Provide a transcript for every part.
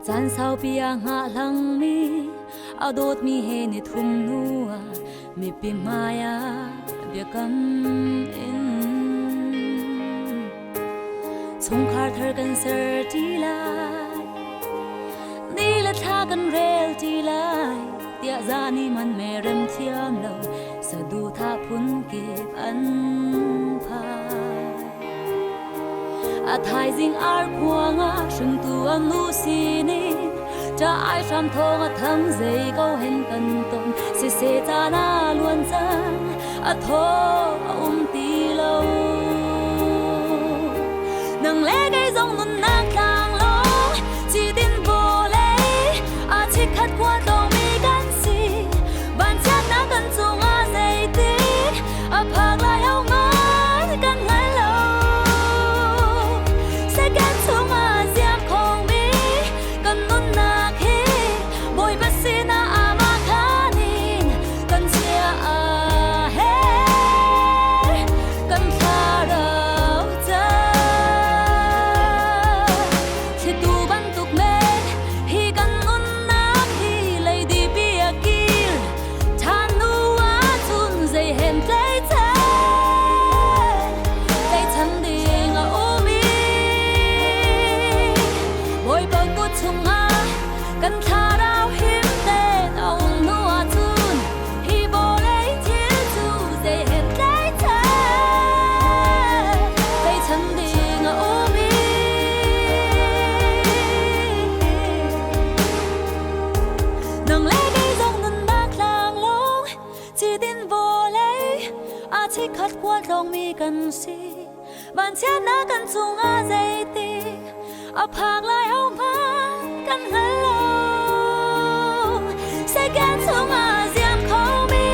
Caan saupi a hngah hlangmi a dawtmi he ni thum hnu ah mipi hmai ah biakam in chungkhar thar kan ser ṭi lai ni le thla kan rel ṭi lai tiah zan i man me rem thiam lo saduhthah phun kip an phai. A thaizing ar khuang ah hringtu a nu sining ṭah ai hram thawng a thang zei ko hen kan ton siseh caan a luan cang a thaw a um ti lo nang le kei zong nunnak tlang lawng ci-din vawlei a chikkhat khua tlawngmi kan si vanchiatnak kan cungah zeitik a phak lai ho ngai kan hngal lo second chungah ziam khomi kan nunnak hi Bawipa sinah amah khan in kan chia a her kan thlarau ca thlitu bantuk men hi kan nunnak hi leidi pi a kir ṭhan hnu ahcun zei hen tlaichan ding a um i Bawipa kut chungah kan thlarau him tein a um hnu ahcun hi vawlei thil cu zei hen tlaichan ding a um i Nang le kei zong nunnak tlang lawng ci-din vawlei a chikkhat khual tlawngmi kan si. Vanchiatnak kan cungah zeitik a phak lai hohmanh kan hngal lo. Second chungah ziam khomi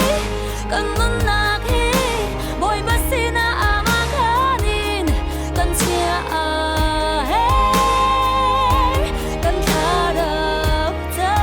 kan nunnak hi Bawipa sinah amah khan in kan chia a her kan thlarau ca.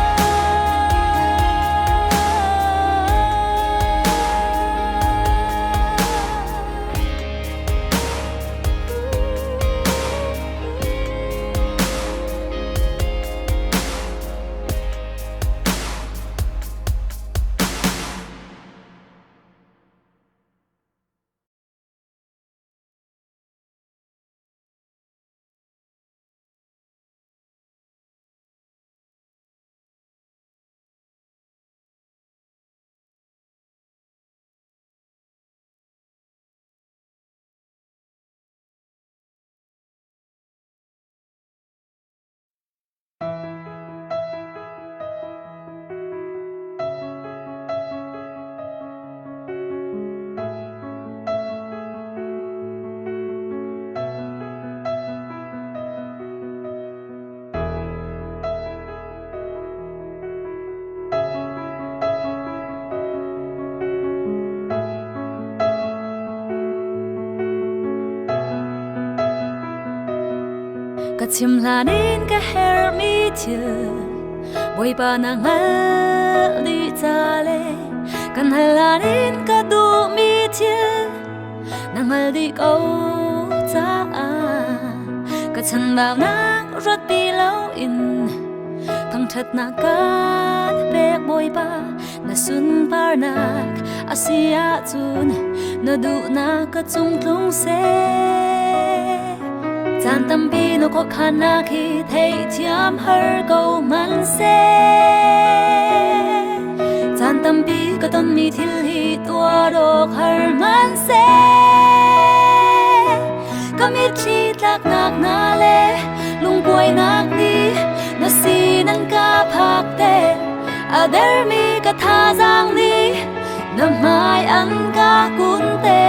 Ka chim hlan in ka herhmi thil Bawipa na hngalh dih ca le kan hal hlan in ka duhmi thil na hngal dih ko caah ka chanbaunak ruat ti loin thangṭhatnak kan pek Bawipa na sunparnak a si ahcun na duhnak ka cung tlung seh. Caan tampi na khuakhannak hi theihthiam har ko hmanhseh. Caan tampi ka tonmi thil hi tuar awk har hmanhseh. Ka mitthli tlaknak hna le lungkuainak nih na sin an ka phak te. A dermi ka thazaang nih na hmai an ka kun te.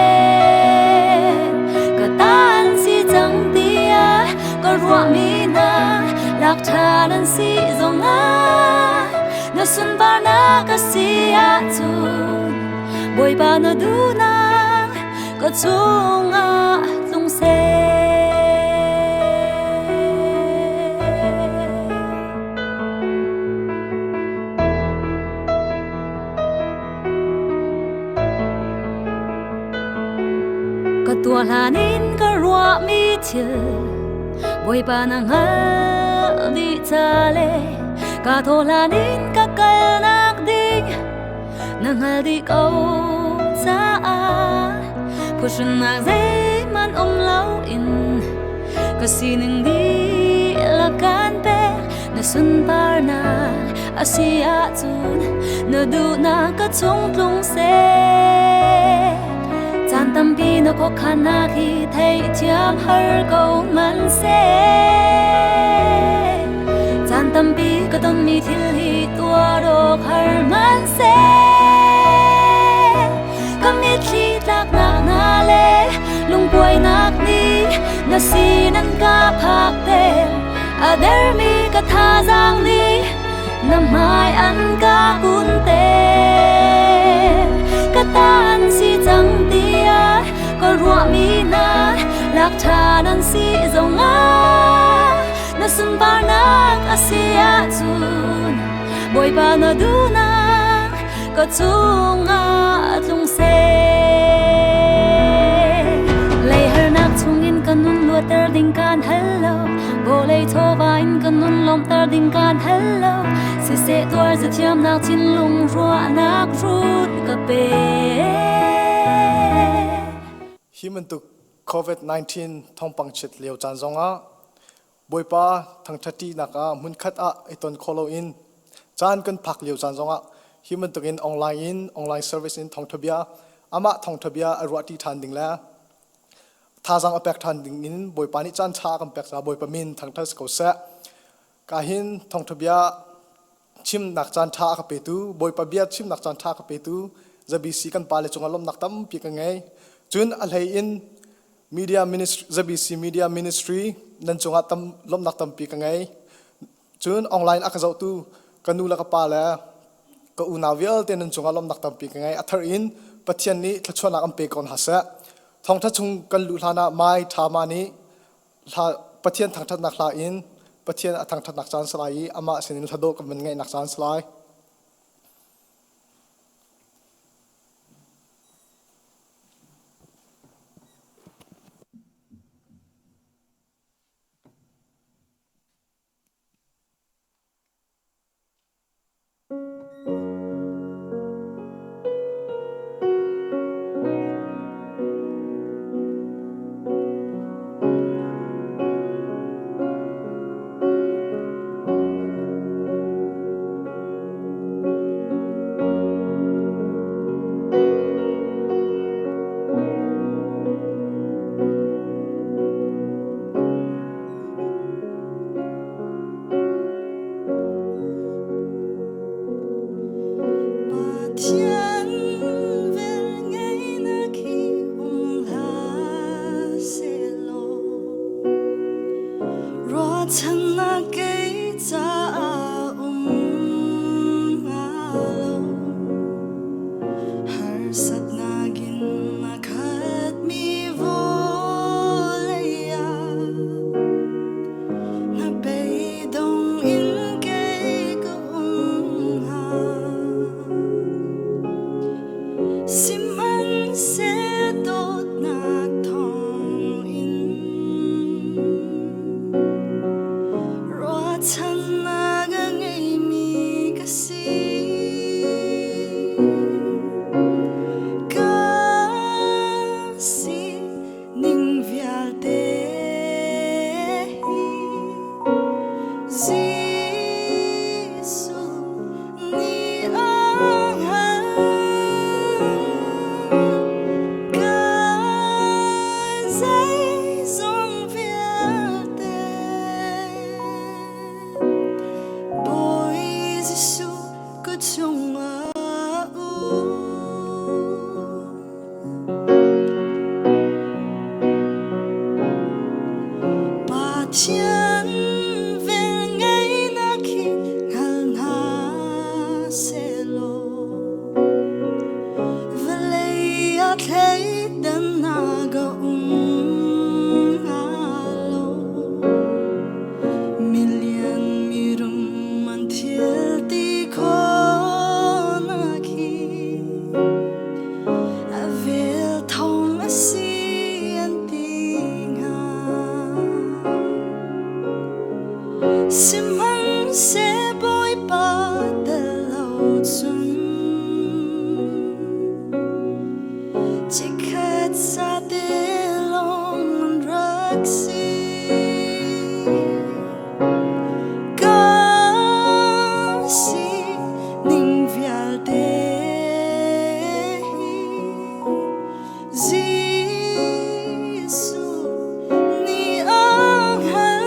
Ka tan si cang tiah ka ruahmi hna lak ṭhan an si zongah na sunparnak a si ahcun Bawipa na duhnak ka cungah tlung seh. Ka tuah hlan in ka ruahmi thil Bawipa na hngalh dih ca le ka thawh hlan in ka kalnak ding na hngal dih ko caah phuhrunnak zeihmanh um loin ka sining dihlak kan pek. Na sunparnak a si ahcun na duhnak ka chung tlung seh. Caan tampi na khuakhannak hi theihthiam har ko hmanhseh. Caan tampi ka tonmi thil hi tuar awk har hmanhseh. Ka mitthli tlaknak hna le lungkuainak nih na sin an ka phakter. A dermi ka thazaang nih na hmai an ka kunter. Ka tan si cang tiah ka ruahmi hna lak ṭhan an si zongah na sunparnak a si ahcun Bawipa na duhnak ka cungah tlung seh. Lei harnak chungin ka nun luatter ding kaan hal lo, vawlei chawva in ka nun lawmhter ding kaan hal lo. Siseh tuar zathiamnak thinlung ruahnak rut ka pe. Hi bantuk COVID-19 thawngpang chiat lio caan zongah Bawipa thangṭhatṭinak ah hmunkhat ah i ton khawh loin caan kan phak lio caan zongah hi bantukin online in online service in thawngṭha amah thawngṭha bia a ruahṭi ṭhan ding le thazaang a pek ṭhan ding in Bawipa nih caan ṭha a kan pek caah Bawipa min thangṭhat si ko seh. Ka hin thawngṭha bia chimnak caan ṭha a ka petu Bawipa bia chimnak caan ṭha a ka petu ZBC kan pale cungah lawmhnak tampi ka ngei. Cun a hlei in Media Ministry, ZBC Media Ministry nan cungah tam, lawmhnak tampi ka ngei. Cun online a ka zohtu ka nu le ka pa le ka unau vialte nan cungah lawmhnak tampi ka ngei. A thar in Pathian nih thluachuahnak an pe ko hna seh. Thawngṭha chung kan luh hlan ah Mai Ṭha Ma nih hla Pathian thangṭhatnak hla in Pathian a thangṭhatnak caan si lai i amah sinin hladawh kan van ngeihnak caan si lai. Pathian velngeihnak hi um hlah sehlaw ruahchannak kei caah um hnga lo. Harsatnak in a khatmi vawlei ah na beidong in kei ka um hnga. Sihmanhseh dawtnak thawngin Pathian velngeihnak hi hngal hna sehlaw vawlei ah thleidannak a um hnga lo. Milian mirum an thil ti khawhnak hi a vel thawng a si an ti hnga. Sihmanhseh Bawipa tel lo cun chikkhat sate lawng an rak si. Ka sining vialte hi Jesuh nih a hngalh.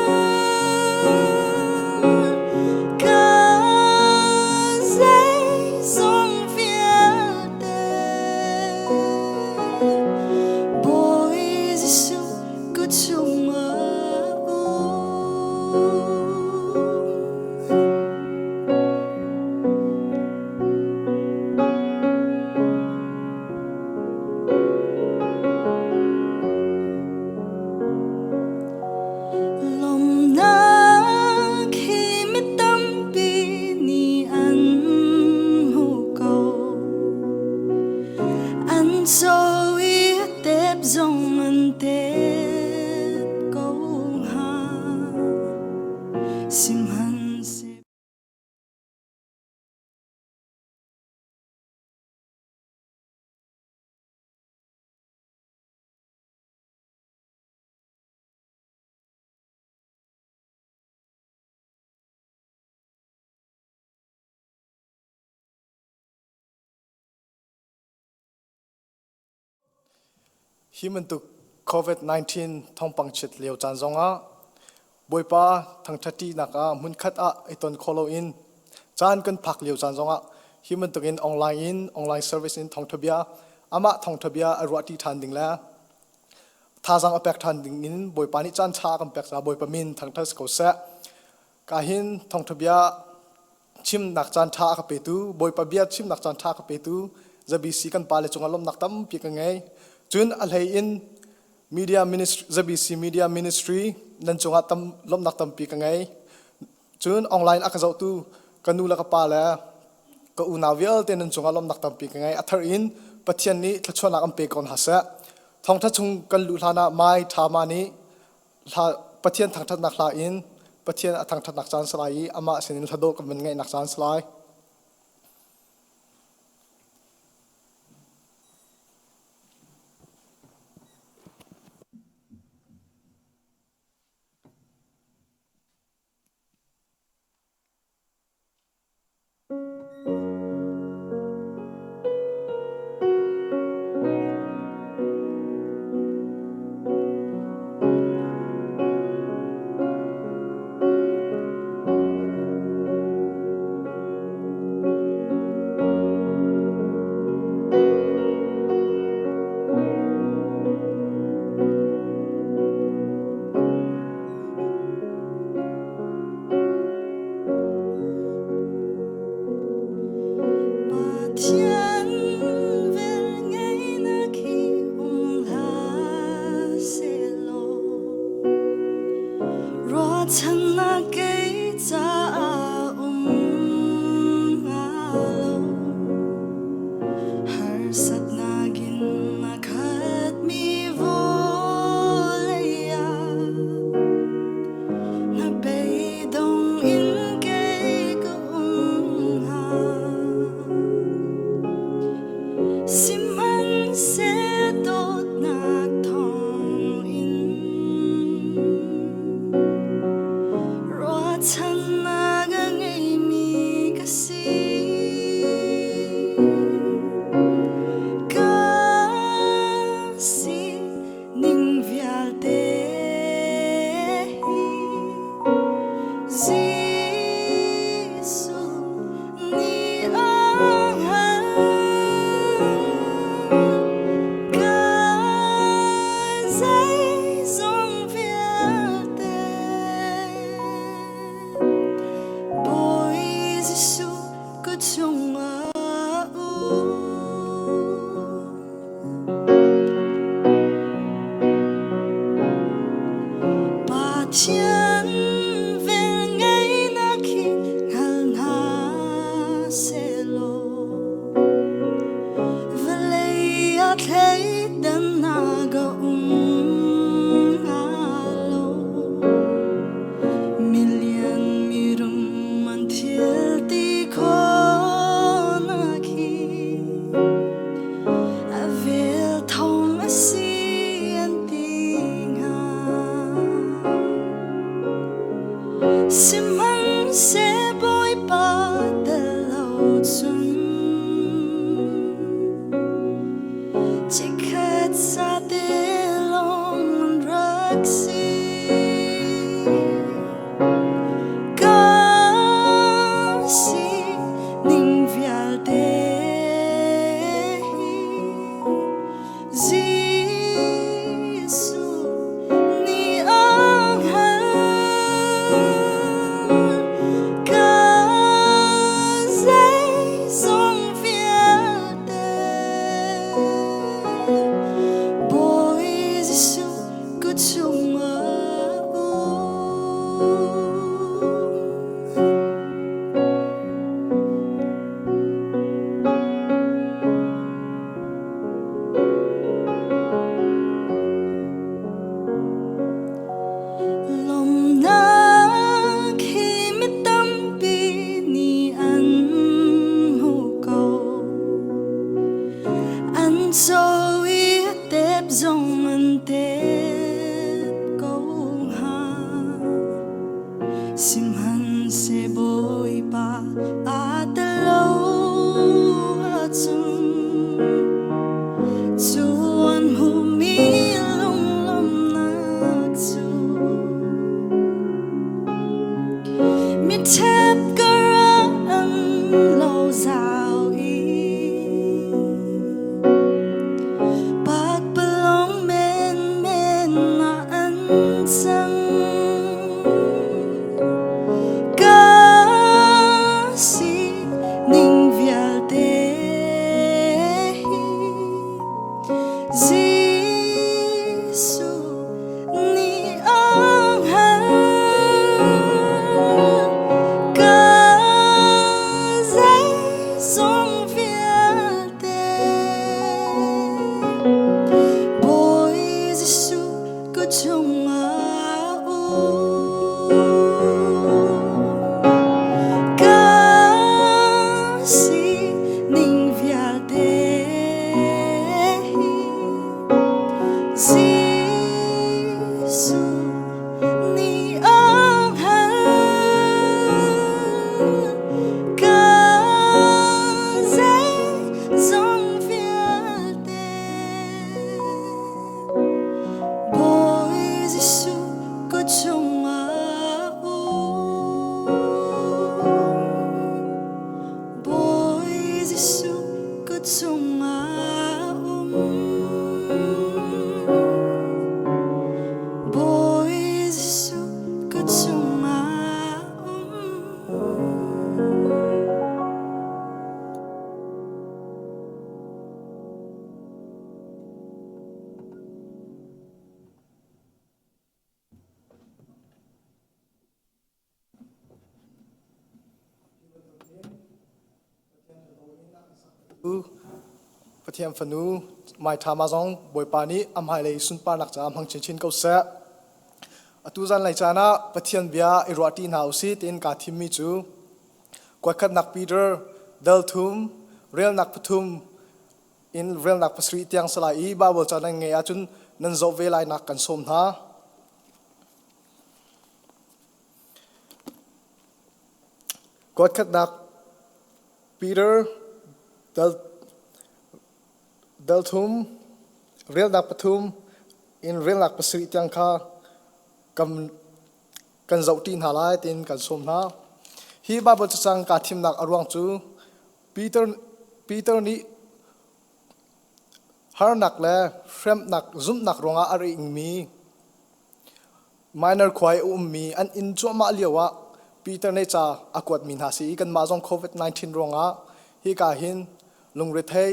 Ka zeizong vialte Bawi Jesuh kut chungah um. Lawmhnak hi mi tampi nih an hmuh ko. An co i a tep zong an tep ko hnga. Sihmanhsehlaw Hi bantuk COVID-19 thawngpang chiat lio caan zongah Bawipa thangṭhatṭinak ah hmunkhat ah i ton khawh loin caan kan phak lio caan zongah hi bantukin online in online service in thawngṭha bia amah thawngṭha bia a ruahṭi ṭhan ding le thazaang a pek ṭhan ding in Bawipa nih caan ṭha a kan pek caah Bawipa min thangṭhat si ko seh. Ka hin thawngṭha bia chimnak caan ṭha a ka petu Bawipa bia chimnak caan ṭha a ka petu ZBC kan pale cungah lawmhnak tampi ka ngei. Cun a hlei in Media Ministry, ZBC Media Ministry nan cungah tam, lawmhnak tampi ka ngei. Cun online a ka zohtu ka nu le ka pa le ka unau vialte nan cungah lawmhnak tampi ka ngei. A thar in Pathian nih thluachuahnak an pe ko hna seh. Thawngṭha chung kan luh hlan ah Mai Ṭha Ma nih hla Pathian thangṭhatnak hla in Pathian a thangṭhatnak caan si lai i amah sinin hladawh kan van ngaihnak caan si lai. Pathian velngeihnak hi um hlah sehlaw Ruahchannak kei caah um hnga lo. Harsatnak in a khatmi vawlei ah hnabei-dong in kei ka um hnga. Sihmanhseh dawtnak thawngin ruahchannak Pathian velngeihnak hi hngal hna sehlaw vawlei ah thleidannak a um hnga lo. Milian mirum an thil ti khawhnak hi a vel thawng a si an ti hnga. Sihmanhseh Bawipa tel lo cun chikkhat sate lawng an rak si. Ka sining vialte hi Jesuh nih a hngalh. Ka zeizong vialte Bawi Jesuh kut chungah um. Lawmhnak hi mi tampi nih an hmuh ko. An co i a tep zong an tep ko hnga. Sihmanhseh Bawipa aa tel lo ahcun cu an hmuhmi lunglawmhnak cu mitṭhep karah an lo zau i pakpalawng menmen ah an cang. Ka sining vialte hi Jesuh nih a hngalh. Ka zeizong vialte Bawi Jesuh ka chungah um. Ka sining vialte hi Jesuh nih a hngalh. Ka zeizong vialte Bawi Jesuh ka chungah um. Bawi Jesuh ka chungah um. Bawi Jesuh ka chungah um. Pathian fanu Mai Tha Ma zong Bawipa nih a hmailei sunparnak caah hmang chinchin ko seh. Atu zanlei caan ah Pathian bia i ruahṭi hna usih tiin kaa thimmi cu kuatkhatnak Peter dal thum relnak pathum in relnak pasarih tiang salai i Baibal ca nan ngeih ahcun nan zoh ve lai nak kan sawm hna. Kuatkhatnak Peter dal dal thum relnak pathum in relnak pasarih tiang kha kan kan zohṭi hna lai tiin kan sawm hna. Hi Baibal cacang kaa thimnak a ruang cu Peter Peter nih harnak le hremnak zumhnak ruangah a ri ingmi Minor khua i a ummi an inn cuahmah lioah Peter nih ca a kuatmi hna si i kanmah zong COVID-19 ruangah hika hin lungrethei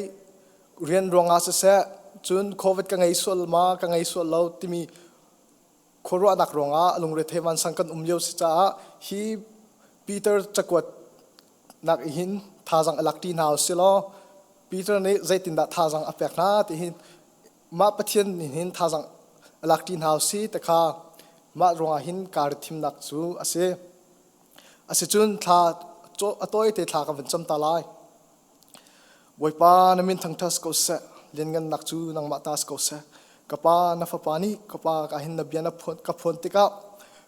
rian ruangah siseh cun COVID ka ngei sual ma ka ngei sual lo timi Khuaruahnak ruangah lungrethei vansang kan um lio si caah hi Peter cakuat nak hin thazang a lak ṭi hna usih law Peter nih zeitindah thazang a pek hna ti hin mah Pathian nih hin thazang a lak ṭi hna usih ti kha mah ruangah hin kaa thimnak cu a si. Asicun thla a tawite thla kan van cam ta lai. Bawipa na min thangṭhat ko seh, lianngannak cu nangmah ta si ko seh. Ka pa, na fapa nih ka pa ka hin na bia na phuan, ka phuan tikah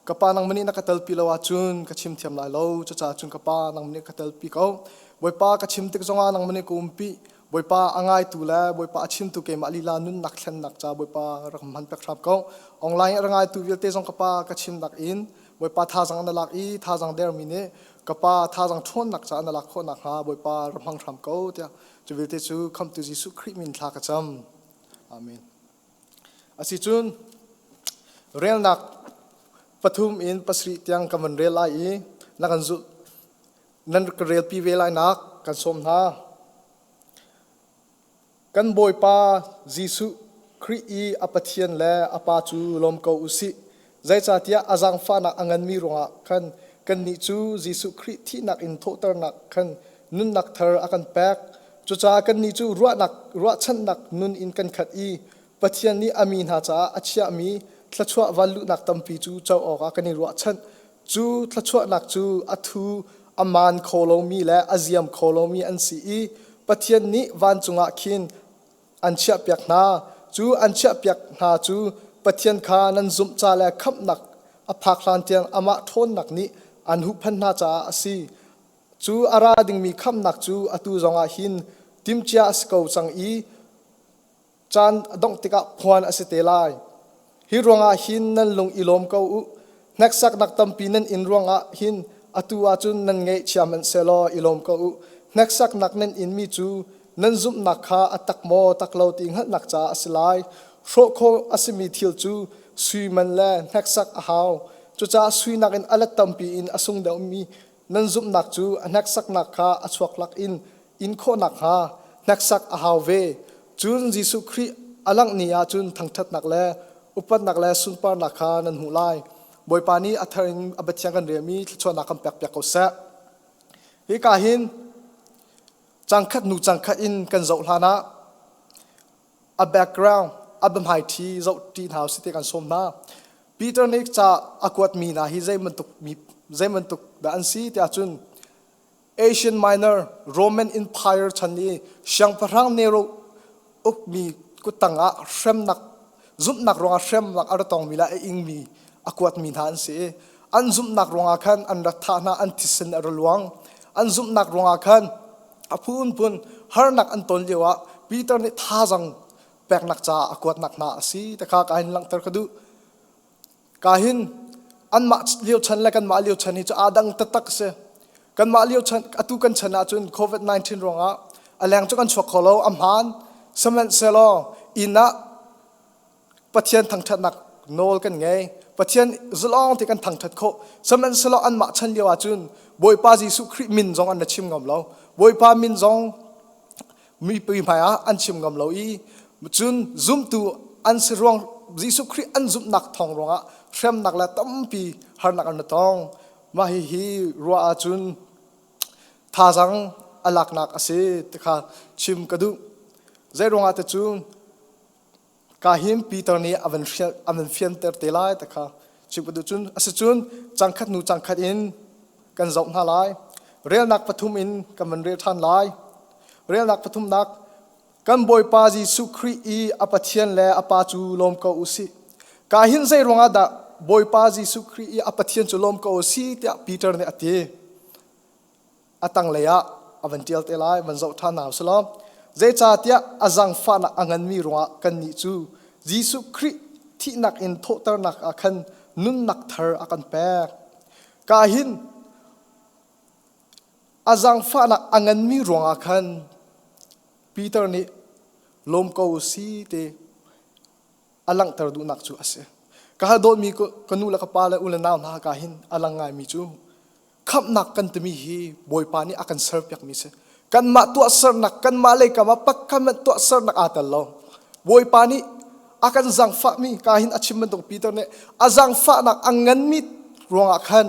ka pa nangmah nih na ka telpi lo ahcun ka chim thiam lai lo. Cucaah cun ka pa nangmah nih ka telpi ko. Bawipa ka chim tik zongah nangmah nih ka umpi. Bawipa a ngaitu le Bawipa a chimtu keimah lila nunnak thlennak ca Bawipa rak hman pek hram ko. Online a ra ngaitu vialte zong ka pa ka chimnak in Bawipa thazang na lak i thazang dermi nih ka pa thazang ṭhawnnak caah na lak khawh nakhnga Bawipa ra hmang hram ko tiah cu vialte cu khamtu Jesuh Khrih min thla ka cam. Amen. Asicun relnak pathum in pasarih tiang kan van rel lai i na kan zulh nan ka relpi ve lai nak kan sawm hna. Kan Bawipa Jesuh Khrih i a Pathian le a Pa cu lawm ko u sih. Zeicahtiah a zaangfahnak a nganmi ruangah khan kannih cu Jesuh Khrih thihnak in thawhternak khan nunnak thar a kan pek. Cucaah kannih cu ruahnak ruahchannak nun in kan khat i Pathian nih a mi hna caah a chiahmi thluachuah vanluhnak tampi cu co awkah kan i ruahchanh. Cu thluachuahnak cu a thu a maan kho lomi le a ziam kho lomi an si i Pathian nih vancung ah khin an chiahpiak hna. Cu an chiahpiak hna cu Pathian kha nan zumh ca le khamhnak a phak hlan tiang amah ṭhawnnak nih an huhphenh hna caah a si. Cu a ra dingmi khamhnak cu atu zongah hin timhcia a si ko cang i Caan a dongh tikah phuan a si te lai. Hi ruangah hin nan lung i lawm ko u. Hneksaknak tampi nan in ruangah hin atu ahcun nan ngaihchia hmanhsehlaw i lawm ko u. Hneksaknak nan inmi cu nan zumhnak kha a tak maw tak lo ti hngalhnak caah a si lai. Hrawh khawh a simi thil cu sui man le hneksak a hau. Cucaah sui nakin a let tampi in a sung deuhmi nan zumhnak cu a hneksaknak kha a chuak lak in in khawh nakhnga hneksak a hau ve. Cun Jesuh Khrih a langh ni ah cun thangṭhatnak le upatnak le sunparnak kha nan hmuh lai. Bawipa nih a thar in a biathiang kan relmi thluachuahnak kan pekpiak ko seh. Hika hin cangkhat hnu cangkhat in kan zoh hlan ah a background a biahmaiṭhi zoh ṭi hna usih ti kan sawm hna. Peter nih ca a kuatmi hna hi zei bantuk mi zei bantuk dah an si tiah cun Asian Minor Roman Empire chan i siangpahrang Nero ukmi kuttang ah hremnak zumhnak ruangah hremnak a ra tongmi le a ingmi a kuatmi hna an si i an zumhnak ruangah khan an rak thah hna an thisen a ra luang an zumhnak ruangah khan a phunphun harnak an ton lio ah Peter nih thazang peknak caah a kuatnak hna a si ti kha ka hin langhter ka duh. Ka hin anmah lio chan le kanmah lio chan hi cu aa dang taktak a si. Kanmah lio chan atu kan chan ahcun COVID-19 ruangah a leng cu kan chuak kho lo a hmaan sihmanhsehlaw inn ah Pathian thangṭhatnak nawl kan ngei. Pathian zalong te kan thangṭhat khawh. Sihmanhsehlaw anmah chan lio ahcun Bawipa Jesuh Khrih min zong an ra chim ngam lo. Bawipa min zong mipi hmai ah an chim ngam lo i cun zumtu an si ruang Jesuh Khrih an zumhnak thawng ruangah hremnak le tampi harnak an ra tong. Mah hihi ruah ahcun thazang a laknak a si ti kha chim ka duh. Zei ruangah te cu Ka hin Peter nih a van hrial a van fianter te lai ti kha chim ka duh cun asicun cangkhat hnu cangkhat in kan zoh hna lai. Relnak pathum in kan van rel ṭhan lai. Relnak pathumnak kan Bawipa Jesuh Khrih i a Pathian le a Pa cu lawm ko u sih. Ka hin zei ruangah dah Bawipa Jesuh Khrih i a Pathian cu lawm ko u sih tiah Peter nih a ti. A tanglei ah a van ṭial te lai, van zoh ṭhan hna usih law. Zeicahtiah a zaangfahnak a nganmi ruangah kannih cu Jesuh Khrih thihnak in thawhternak ah khan nunnak thar a kan pek. Ka hin a zaangfahnak a nganmi ruangah khan Peter nih lawm ko u si ti a langhter duhnak cu a si. Ka hal dawtmi ka nu le ka pa le u le nau hna ka hin a lang ngaimi cu khamhnak kan timi hi Bawipa nih a kan serpiakmi si. Kanmah tuahsernak, kanmah lei kam ah pakhat hmanh tuahsernak aa tel lo. Bawipa nih A kan zangfahmi ka hin a chim bantuk Peter nih a zangfahnak a nganmi ruangah khan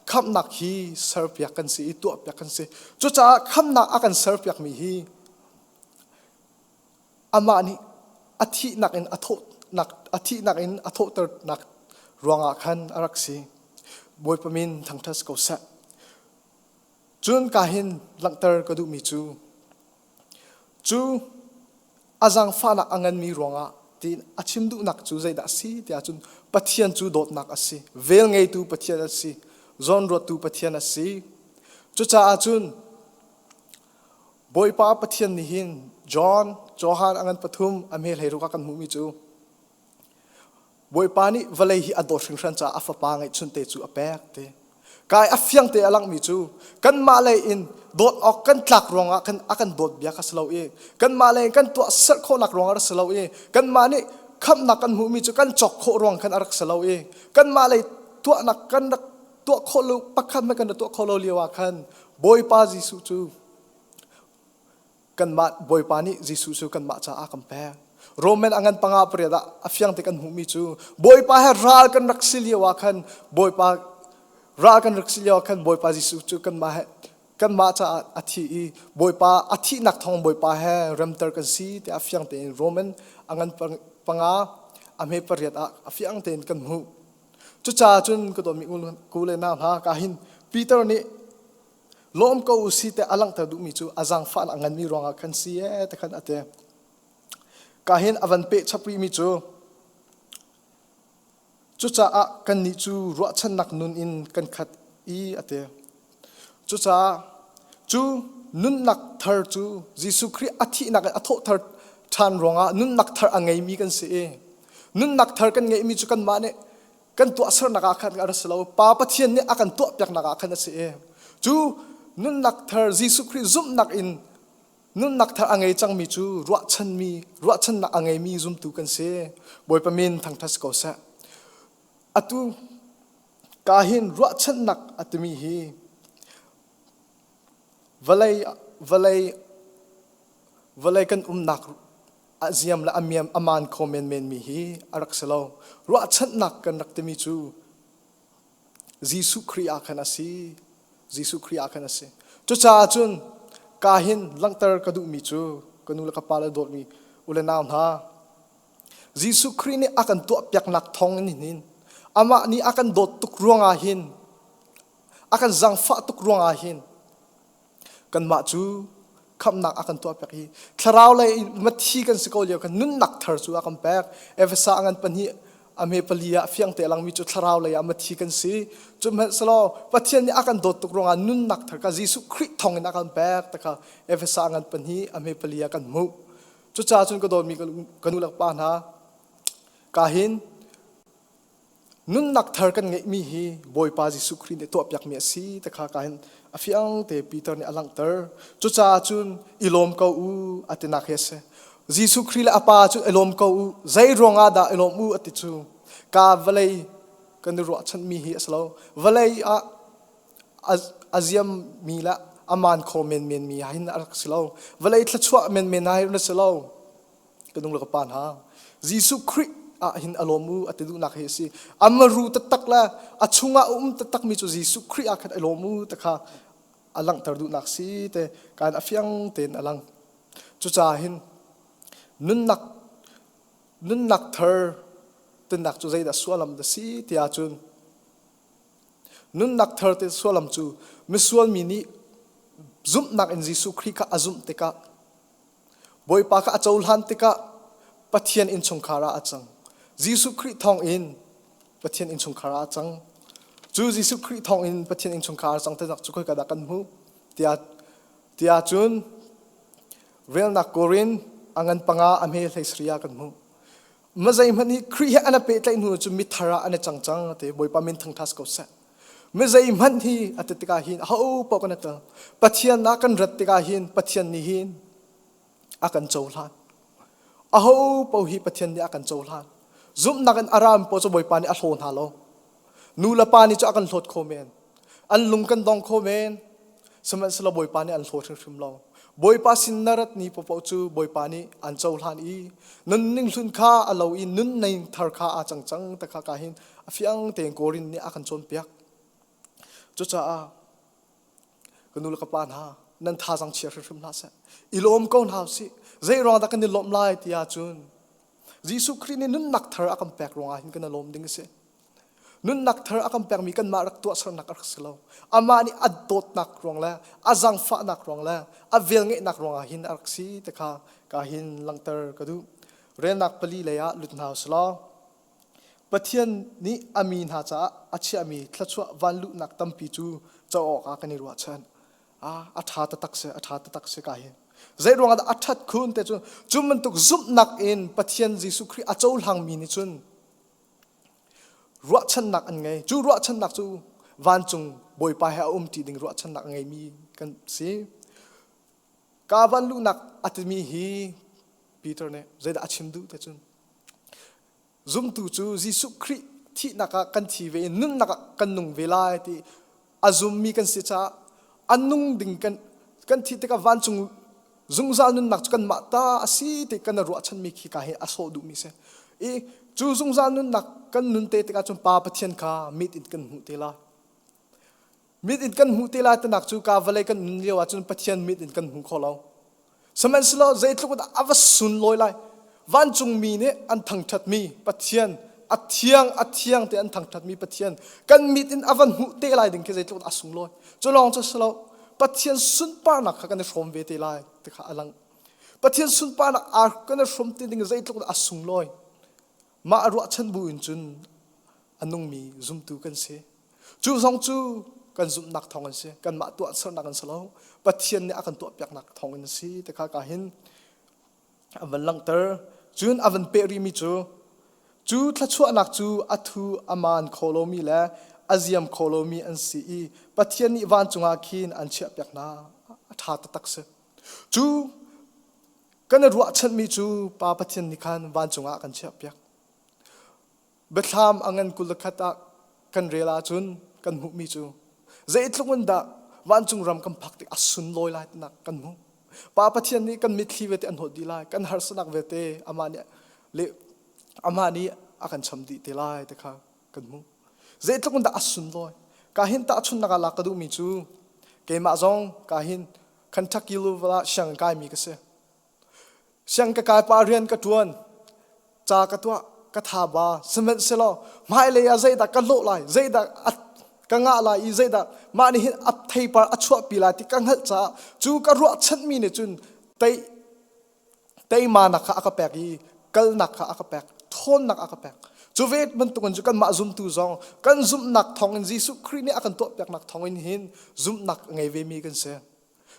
khamhnak hi serpiak kan si i tuahpiak kan si. Cucaah khamhnak a kan serpiakmi hi amah nih a thihnak in a thawhnak a thihnak in a thawhternak ruangah khan a rak si. Bawipa min thangṭhat ko seh. Cun ka hin langhter ka duhmi cu cu a zaangfahnak a nganmi ruangah tiin a chim duhnak cu zeidah a si tiah cun Pathian cu dawtnak a si, vel ngeitu Pathian a si, zawnruattu Pathian a si. Cucaah cun Bawipa Pathian nih hin John, Johan a ngan pathum a hme hlei ruk ah kan hmuhmi cu Bawipa nih vawlei hi a dawt hringhran caah a fapa ngeihchunte cu a pek ti. Kai a fiang te a langhmi cu kanmah lei in dawt awk kan tlak ruangah kan a kan dawt bia kha si lo i kanmah lei in kan tuah serh khawhnak ruangah a si lo i kanmah nih khamhnak kan hmuhmi cu kan cawk khawh ruang khan a rak si lo i kanmah lei tuahnak kan rak tuah khawh lo pakhat hmanh kan rak tuah khawh lo lio ah khan Bawipa Jesuh cu kanmah Bawipa nih Jesuh cu kanmah caah kan pek. Roman a ngan panga pariat ah a fiang te kan hmuhmi cu Bawipa he ral kan rak si lio ah khan Bawipa ral kan rak si lio ah khan Bawipa Jesuh cu kanmah he kanmah caah a thi i Bawipa a thihnak thawng Bawipa he remter kan si tiah a fiang tein Roman a ngan panga a hme pariat ah a fiang tein kan hmuh. Cucaah cun ka dawtmi u le nau hna ka hin Peter nih Lawm ko u si te a langhter duhmi cu a zaangfah a nganmi ruangah khan si ee ti khan a ti. Ka hin a van peh chap rihmi cu cucaah kannih cu ruahchannak nun in kan khat i a ti. Cucaah cu nunnak thar cu Jesuh Khrih a thihnak in a thawhthar ṭhan ruangah nunnak thar a ngeimi kan si i nunnak thar kan ngeihmi cu kanmah nih kan tuahsernak ah khan a ra si lo Pa Pathian nih a kan tuahpiaknak ah khan a si i cu nunnak thar Jesuh Khrih zumhnak in nunnak thar a ngei cangmi cu ruahchanmi ruahchannak a ngeimi zumtu kan si Bawipa min thangṭhat si ko seh atu ka hin ruahchannak a timi hi vawlei vawlei vawlei kan umnak a ziam le a miam a maan kho menmen mi hi a rak si lo. Ruahchannak kan rak timi cu Jesuh Khrih ah khan a si. Jesuh Khrih ah khan a si. Cucaah cun ka hin langhter ka duhmi cu ka nu le ka pa le dawtmi u le nau hna Jesuh Khrih nih a kan tuahpiaknak thawng in hin amah nih a kan dawt tuk ruangah hin a kan zaangfah tuk ruangah hin Kanmah cu khamhnak a kan tuahpiak i thlarau lei mathi kan si ko lio kan nunnak thar cu a kan pek. Efesa ngan pahnih a hme pali ah fiang te langmi cu thlarau lei ah mathi kan si. Cu hmanhsehlaw Pathian nih a kan dawt tuk ruangah nunnak thar kha Jesuh Khrih thawng in a kan pek ti kha Efesa ngan pahnih a hme pali ah kan hmuh. Cucaah cun ka dawtmi ka nu le pa hna ka hin Nunnak thar kan ngeihmi hi Bawipa Jesuh Khrih nih tuahpiakmi a si ti kha ka hin a fiang te Peter nih a langhter. Cucaah cun i lawm ko u a tinak hi a si. Jesuh Khrih le a Pa cu i lawm ko u. Zei ruangah dah i lawm u a ti cu ka vawlei kan i ruahchanmi hi a si lo. Vawlei ah a ziammi le a maan kho menmenmi hin a rak si lo. Vawlei thluachuah menmen ah hin a si lo. Ka nung le ka pa hna Jesuh Khrih ah hin a lawm u a ti duhnak hi a si amaru taktak le a chungah a um taktak mi cu Jesuh Khrih ah khan a lawm u ti kha a langhter duhnak si te kan a fiang tein a lang cucaah hin nunnak nunnak thar tinnak cu zeidah sualam da si tiah cun nunnak thar te sualam cu misual mi nih zumhnak in Jesuh Khrih kha a zumh tikah Bawipa kha a cohlan tikah Pathian innchungkhar ah a cang. Jesuh Khrih thawngin Pathian innchungkhar ah a cang. Cu Jesuh Khrih thawngin Pathian innchungkhar a cang tinak cu khoika dah kan hmuh? Tiah tiah cun relnak Korin a ngan panga a hme hlei sari ah kan hmuh. Ma zeihmanh hi Khrih he an pehtlaih hnu cu mithar ah an i cang cang ti Bawipa min thangṭhat ko seh. Mi zeihmanh hi a ti tikah hin aho paoh kan i tel. Pathian ah kan rat tikah hin Pathian nih hin a kan cohlan. Aho paoh hi Pathian nih a kan cohlan. Zumhnak in a ram paoh cu Bawipa nih a hlaw hna lo. Nu le pa nih cu a kan hlawt kho men. An lung kan dong kho men. Sihmanhsehlaw Bawipa nih an hlaw hrimhrim lo. Bawipa sin na rat ni paohpaoh cu Bawipa nih an cohlan i nunning hlun kha a lo i nunning thar kha aa cang cang ti kha ka hin a fiang tein Korin nih a kan cawnpiak. Cucaah ka nu le ka pa hna nan thazaang chia hrimhrim hlah seh. I lawm ko hna usih. Zei ruang dah kan i lawmh lai ti ahcun Jesuh Khrih nih nunnak thar a kan pek ruangah hin kan i lawm ding a si. Nunnak thar a kan pekmi kanmah rak tuahsernak a rak si lo. Amah nih a dawtnak ruang le a zaangfahnak ruang le a velngeihnak ruangah hin a rak si ti kha ka hin langhter ka duh. Relnak pali lei ah lut hna usih law Pathian nih a mi hna caah a chiahmi thluachuah vanluhnak tampi cu co awkah kan i ruahchan. Ah, a ṭha taktak si, a ṭha taktak si ka hi. Zei ruangah dah a ṭhat khun te cu cu bantuk zumhnak in Pathian Jesuh Khrih a cohlangmi nih cun ruahchannak an ngei. Cu ruahchannak cu vancung Bawipa he a um ṭi ding ruahchannak a ngeimi kan si. Ka van luhnak a timi hi Peter nih zeidah a chim duh te cun zumtu cu Jesuh Khrih thihnak ah kan thi ve i nunnak ah kan nung ve lai ti a zummi kan si caah a nung ding kan kan thih tikah vancung zungzal nunnak cu kanmah ta a si ti kan ruahchanmi khi ka hi a sawh duhmi si i cu zungzal nunnak kan nun te tikah cun Pa Pathian kha mit in kan hmuh te lai Mit in kan hmuh te lai tinak cu ka vawlei kan nun lio ahcun Pathian mit in kan hmu kho lo. Sihmanhsehlaw zeitluk in a va sunlawi lai. Vancungmi nih an thangṭhatmi Pathian, a thiang a thiang te an thangṭhatmi Pathian kan mit in a van hmuh te lai ding khi zeitluk in a sunglawi. Cu lawng cu si lo, Pathian sunparnak kha kan i hrawm ve te lai ti kha a lang. Pathian sunparnak aa kan i hrawm te ding zeitluk in a sunglawi. Mah ruahchan bu in cun a nungmi zumtu kan si. Cu zong cu kan zumhnak thawng an si. Kanmah tuahsernak an si lo. Pathian nih a kan tuahpiaknak thawng in a si ti kha ka hin a van langhter. Cun a van peh rihmi cu cu thluachuahnak cu a thu a maan kho lomi le a ziam kho lomi an si i Pathian nih vancung ah khin an chiahpiak hna. A ṭha taktak si. Cu kan i ruahchanmi cu Pa Pathian nih khan vancung ah a kan chiahpiak. Biathlam a ngan 21 ah kan rel ahcun kan hmuhmi cu zeitluk in dah vancung ram kan phak tik a sunlawi lai tinak kan hmuh. Pa Pathian nih kan mitthli vialte an hnawt dih lai, kan harsatnak vialte amah nih le amah nih a kan cham dih te lai ti kha kan hmuh. Zeitluk in dah a sunlawi. Ka hin tahchunhnak ah lak ka duhmi cu keimah zong ka hin Kentucky Louisville ah sianginn kaimi ka si. Siang ka kai pa rian ka ṭuan, ca ka tuah, ka tha ba. Sihmanhsehlaw hmailei ah zeidah ka hlawh lai, zeidah ka ngah lai i zeidah mah nih hin a theipar a chuahpi lai ti ka hngalh caah cu ka ruahchanmi nih cun tei teimanak kha a ka pek i kalnak kha a ka pek, ṭhawnnak a ka pek. Cu ve bantukin cu kanmah zumtu zong kan zumhnak thawngin Jesuh Khrih nih a kan tuahpiaknak thawngin hin zumhnak a ngei vemi kan si.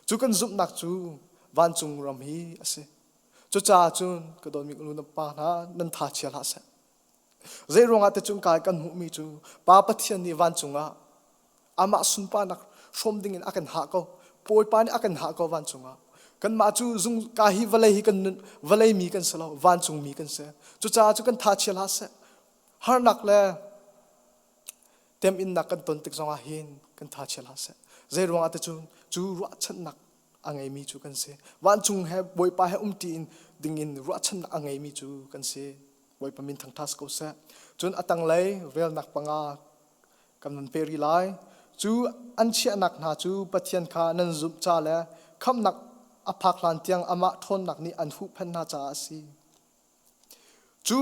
Cu kan zumhnak cu vancung ram hi a si. Cucaah cun ka dawtmi nu na pa hna nan tha chia hlah seh. Zei ruangah te cung kai kan hmuhmi cu Pa Pathian nih vancung ah amah sunparnak hrawm ding in a kan hah ko. Bawipa nih a kan hah ko vancung ah. Kanmah cu zung ka hi vawlei hi kan nun vawlei mi kan si lo vancung mi kan si. Cucaah cu kan tha chia hlah seh. Harnak le Teminnak kan ton tik zongah hin kan tha chia hlah seh. Zei ruangah te cun cu ruahchannak a ngeimi cu kan si. Vancung he Bawipa he umṭi in dingin ruahchannak a ngeimi cu kan si. Bawipa min thangṭhat ko seh. Cun a tanglei relnak panga kan van pe rih lai. Cu an chiahnak hna cu Pathian kha nan zumh ca le khamhnak a phak hlan tiang amah ṭhawnnak nih an huhphenh hna caah a si. Cu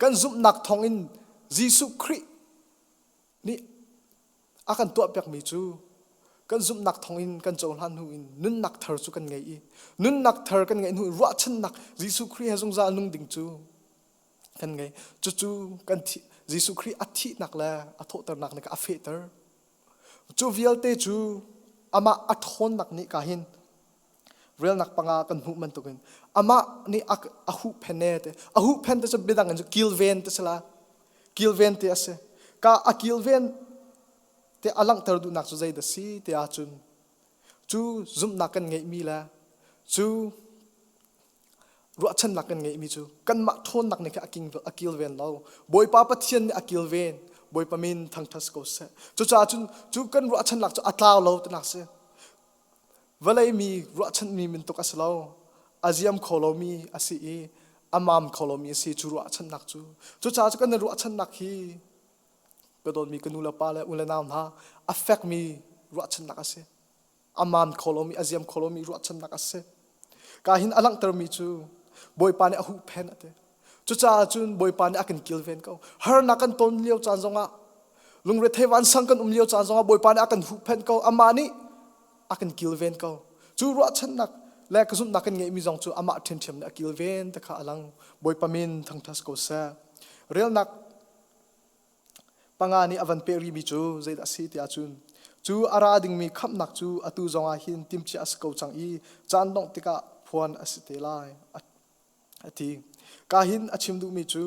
kan zumhnak thawngin Jesuh Khrih nih a kan tuahpiakmi cu kan zumhnak thawngin kan cohlan hnu in nunnak thar cu kan ngei i nunnak thar kan ngeih hnu in ruahchannak Jesuh Khrih he zungzal nung ding cu kan ngei. Cucu kan thih Jesuh Khrih a thihnak le a thawhternak nih a fehter. Cu vialte cu amah a ṭhawnnak nih ka hin relnak panga kan hmuh bantukin amah nih a huhphen e te a huhphen te cu biadang in cu kilven te si la kilven te a si ka a kilven te a langhter duhnak cu zei dah si ti ahcun cu zumhnak kan ngeihmi le cu ruahchannak kan ngeihmi cu kanmah ṭhawnnak nih khan a kilven lo Bawipa Pathian nih a kilven Bawipa min thangṭhat si ko seh cucaah cun cu kan ruahchannak cu a tlau lo tinak si. Vawlei mi ruahchanmi bantuk a si lo. A ziam kho lomi a si i a mam kho lomi a si cu ruahchannak cu. Cucaah cu kan ruahchannak hi ka dawtmi ka nu le pa le u le nau hna a fekmi ruahchannak a si. A mam kho lomi a ziam kho lomi ruahchannak a si. Ka hin a langhtermi cu Bawipa nih a huhphenh a ti. Cucaah cun Bawipa nih a kan kilven ko. Harnak kan ton lio caan zongah lungrethei vansang kan um lio caan zongah Bawipa nih a kan huhphenh ko. Amah nih a kan kilven ko. Cu ruahchannak le ka zumhnak kan ngeihmi zong cu amah ṭhiamṭhiam nih a kilven te kha a lang. Bawipa min thangṭhat ko seh. Relnak panga nih a van peh rihmi cu zeidah a si ti ahcun cu a ra dingmi khamhnak cu atu zongah hin timhcia a si ko cang i caan dongh tikah phuan a si te lai a ti. Ka hin a chim duhmi cu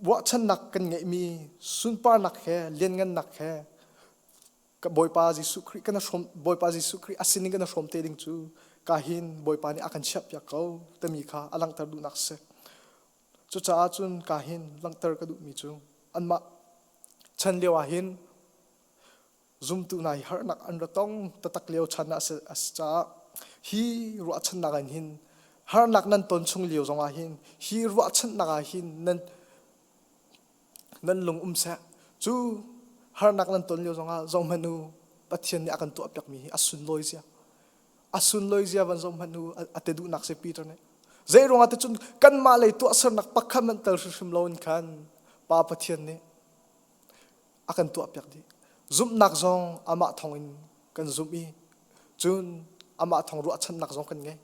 ruahchannak kan ngeihmi sunparnak he lianngannak he Bawipa Jesuh Khrih kan hrawm Bawipa Jesuh Khrih a sining kan hrawm te ding cu ka hin Bawipa nih a kan chiahpiak ko timi kha a langhter duhnak a si. Cucaah cun ka hin langhter ka duhmi cu anmah chan lio ah hin zumtu hna hi harnak an ra tong taktak lio chan ah a si caah hi ruahchannak in hin harnak nan ton chung lio zongah hin hi ruahchannak ah hin nan nan lung um seh. Cu harnak nan ton lio zongah zohhmanh u, Pathian nih a kan tuahpiakmi hi a sunlawi zia. A sunlawi zia van zohhmanh u, a te duhnak si Peter nih. Zei ruangah te cun kanmah lei tuahsernak pakhat hmanh tel hrimhrim loin khan Pa Pathian nih a kan tuahpiak dih. Zumhnak zong amah thawngin kan zumh i cun amah thawng ruahchannak zong kan ngei.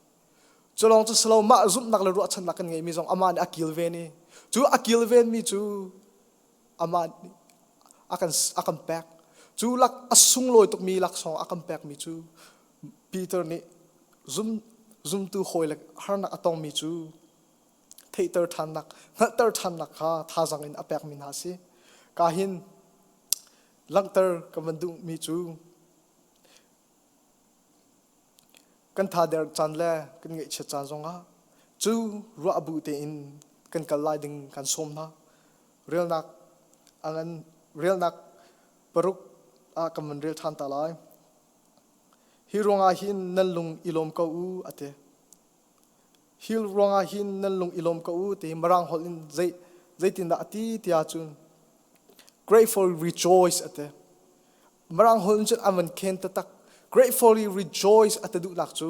Cu lawng cu silo mah zumhnak le ruahchannak kan ngeihmi zong amah nih a kilven i cu a kilvenmi cu amah nih a kan a kan pek. Cu lak a sunglawi tukmi laksawng a kan pekmi cu Peter nih zum zumtu hawi le harnak a tongmi cu theihter ṭhannak hngalhter ṭhannak kha thazaang in a pekmi hna a si. Ka hin langhter ka van duhmi cu Kan thader caan le kan ngaihchiat caan zongah cu ruah bu tein kan kal lai ding kan sawm hna. Relnak a ngan relnak paruk ah kan van rel ṭhan ta lai. Hi ruangah hin nan lung i lawm ko u a ti. Hi ruangah hin nan lung i lawm ko u ti Mirang holh in zei zeitindah a ti tiah cun grateful rejoice a ti. Mirang holh in cun an van khen taktak. Gratefully rejoice a ti duhnak cu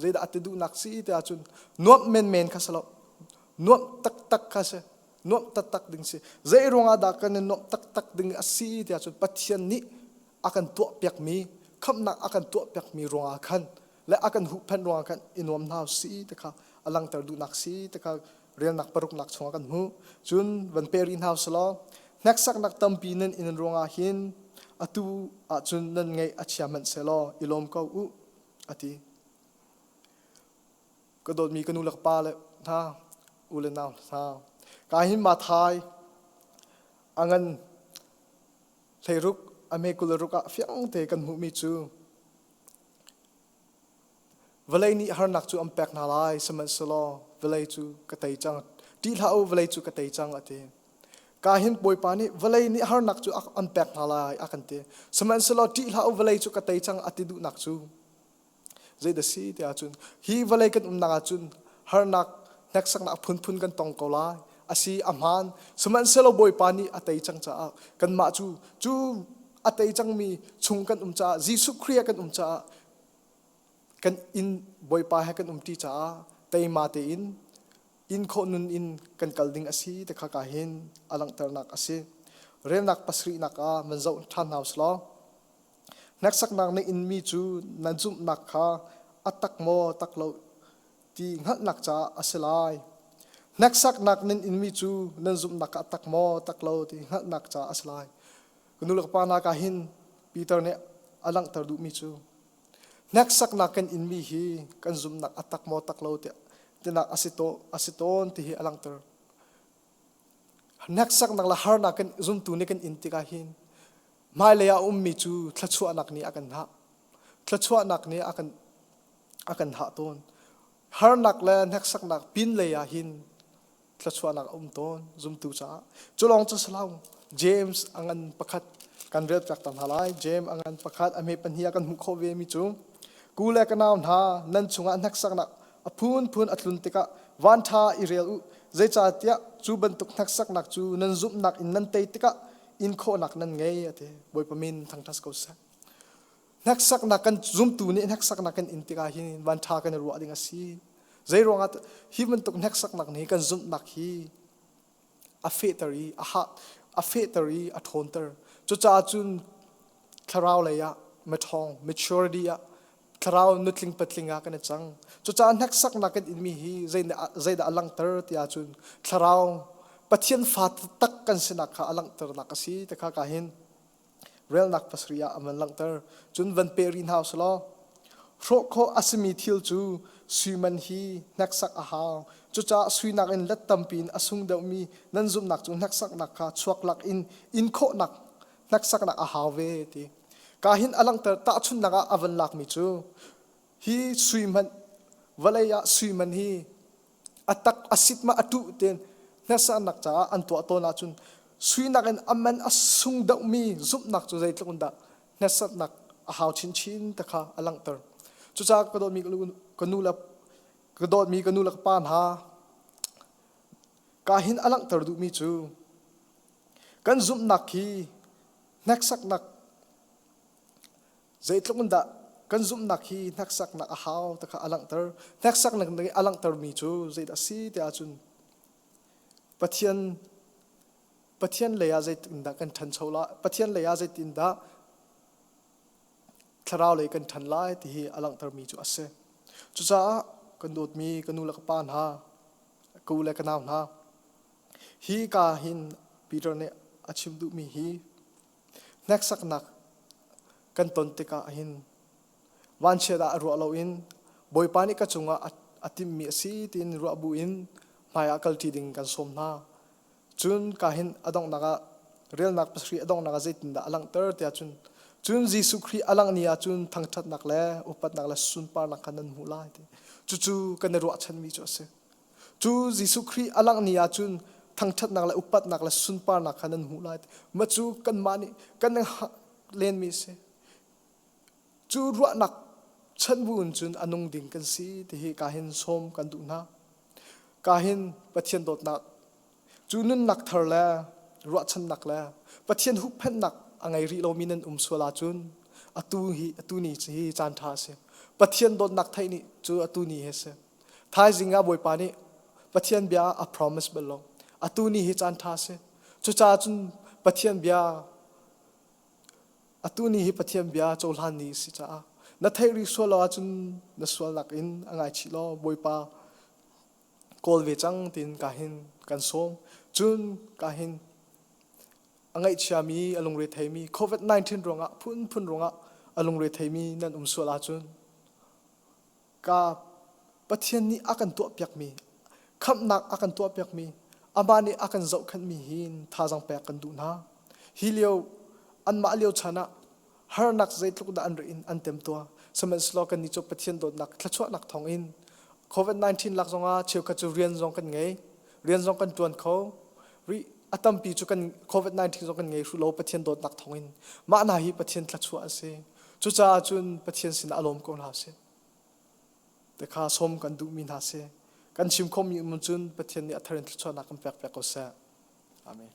zeidah a ti duhnak si ti ahcun nuamh menmen kha si lo. Nuamh taktak kha si. Nuamh taktak ding si. Zei ruangah dah kan i nuamh taktak ding a si ti ahcun Pathian nih a kan tuahpiakmi khamhnak a kan tuahpiakmi ruangah khan le a kan huhphenh ruangah khan i nuam hna si ti kha a langhter duhnak si ti kha relnak paruknak chungah kan hmuh. Cun van pe rih hna usih hneksaknak tampi nan in ruangah hin atu ahcun nan ngaih a chia hmanh sehlaw i lawm ko u a ti. Ka dawtmi ka nu le ka pa le hna u le nau hna ka hin Mathai a ngan hleiruk a me 26 ah fiang te kan hmuhmi cu Vawlei nih harnak cu an pek hna lai, sihmanhsehlaw vawlei cu ka tei cang. Ṭih hlah u, vawlei cu ka tei cang, a ti. Ka hin Bawipa nih vawlei nih harnak cu an pek hna lai, a kan ti. Sihmanhsehlaw ṭih hlah u, vawlei cu ka tei cang, a ti duhnak cu zeidah si ti ahcun hi vawlei kan umnak ahcun harnak hneksaknak phunphun kan tong ko lai. A si a hmaan. Sihmanhsehlaw Bawipa nih a tei cang caah kanmah cu cu a tei cangmi chung kan um caah Jesuh Khrih ah kan um caah kan inn Bawipa he kan umṭi caah teima tein inn khawh nun in kan kal ding a si ti kha ka hin a langhternak a si. Relnak pasarihnak ah man zoh ṭhan hna usih Hneksaknak na inmi cu na zumhnak kha a tak maw tak lo ti hngalhnak caah a si lai. Hneksaknak nan inmi cu nan zumhnak kha a tak maw tak lo ti hngalhnak caah a si lai. Ka nu le ka pa nak ah hin Peter nih a langhter duhmi cu hneksaknak kan inmi hi kan zumhnak a tak maw tak lo tiah tinak a si to a si tawn ti hi a langhter. Hneksaknak le harnak kan zumtu nih kan in tikah hin hmailei ah a ummi cu thluachuahnak nih a kan hah. Thluachuahnak nih a kan a kan hah tawn. Harnak le hneksaknak pinlei ah hin thluachuahnak a um tawn zumtu caah. Cu lawng cu si lo. James a ngan pakhat. Kan rel piak ta hna lai. Jeim a ngan pakhat a hme pahnih ah kan hmuh khawh ve mi cu ku le ka nau hna nan chungah hneksaknak a phunphun a tlun tikah vanṭha i rel u zeicahtiah cu bantuk hneksaknak cu nan zumhnak in nan tei tikah in khawhnak nan ngei a ti. Bawipa min thangṭhat ko seh. Hneksaknak kan zumtu nih hneksaknak kan in tikah hin vanṭha kan i ruah ding a si. Zei ruangah hi bantuk hneksaknak nih kan zumhnak hi a fehter i a hah a fehter i a ṭhawnter. Cucaah cun thlarau lei ah miṭhawng maturity ah thlarau nutling patling ah kan i cang. Cucaah hneksaknak kan inmi hi zeidah a langhter ti ahcun thlarau Pathian fa taktak kan sinak kha a langhternak a si ti kha ka hin relnak pasarih ah a van langhter. Cun van peh rih hna usih law hrawh khawh a simi thil cu sui man hi hneksak a hau. Cucaah sui nakin let tampi in a sung deuhmi nan zumhnak cu hneksaknak kha chuak lak in in khawhnak hneksaknak a hau ve ti. Ka hin a langhter tahchunhnak ah a van lakmi cu hi sui hmanh vawlei ah sui man hi a tak a sit ma a tuh tein hneksaknak caah an tuah tawn ahcun suinak in a man a sung deuhmi zumhnak cu zeitluk in dah hneksaknak a hau chinchin te kha a langhter. Cucaah ka dawtmi ka nu le ka dawtmi ka nu le ka pa hna ka hin a langhter duhmi cu kan zumhnak hi hneksaknak Zeitluk in dah kan zumhnak hi hneksaknak a hau ti kha a langhter. Hneksaknak nih a langhtermi cu zeidah a si ti ahcun Pathian Pathian lei ah zeitindah kan ṭhancho lai, Pathian lei ah zeitindah thlarau lei kan ṭhan lai ti hi a langhtermi cu a si. Cucaah kan dawtmi ka nu le ka pa hna, ka u le ka nau hna, hi ka hin Peter nih a chim duhmi hi Hneksaknak kan ton tikah hin vanchiat ah ruah loin Bawipa nih ka cungah a timhmi a si tiin ruah buin hmaiah kalṭi ding kan sawm hna. Cun ka hin a donghnak ah relnak pasarih a donghnak ah zeitindah a langhter tiah cun cun Jesuh Khrih a langh ni ah cun thangṭhatnak le upatnak le sunparnak kha nan hmuh lai ti. Cucu kan i ruahchanmi cu a si. Cu Jesuh Khrih a langh ni ah cun thangṭhatnak le upatnak le sunparnak kha nan hmuh lai. Mah cu kanmah nih kan lenmi a si. Cu ruahnak chan bu in cun a nung ding kan si ti hi ka hin sawm kan duh hna. Ka hin Pathian dawtnak cu nunnak thar le ruahchannak le Pathian huhphenhnak a ngei rih lomi nan um sual ahcun atu hi atu ni hi caan ṭha a si. Pathian dawtnak theih ni cu atu ni hi a si. Thaizing ah Bawipa nih Pathian bia a promise bal lo. Atu ni hi caan ṭha a si. Cucaah cun Pathian bia atu ni hi Pathian bia cohlan ni a si caah na theih rih sual lo ahcun na sualnak in a ngaichih law Bawipa kawl ve cang tiin ka hin kan sawm. Cun ka hin a ngaihchiami, a lungre theimi COVID-19 ruangah phunphun ruangah a lungre theimi nan um sual ahcun ka Pathian nih a kan tuahpiakmi khamhnak a kan tuahpiakmi amah nih a kan zohkhenhmi hi thazaang pek kan duh hna. Hi lio anmah lio chan ah harnak zeitluk dah an ri in an temtuar. Sihmanhsehlaw kannih cu Pathian dawtnak thluachuahnak thawngin COVID-19 lak zongah cheukhat cu rian zong kan ngei, rian zong kan ṭuan kho. Rih a tampi cu kan COVID-19 zong kan ngei hru lo Pathian dawtnak thawngin. Mah hna hi Pathian thluachuah an si. Cucaah cun Pathian sinah a lawm ko hna sih. Te kha sawm kan duhmi hna si. Kan chim khawhmi um cun Pathian nih a thar in thluachuahnak kan pek piak ko seh. Amen.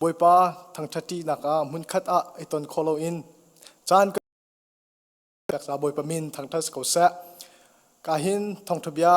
Bawipa thangṭhatṭinak ah hmunkhat ah i ton khawh loin caan pek ca Bawipa min thangṭhat si ko seh. Ka hin thawngṭha bia.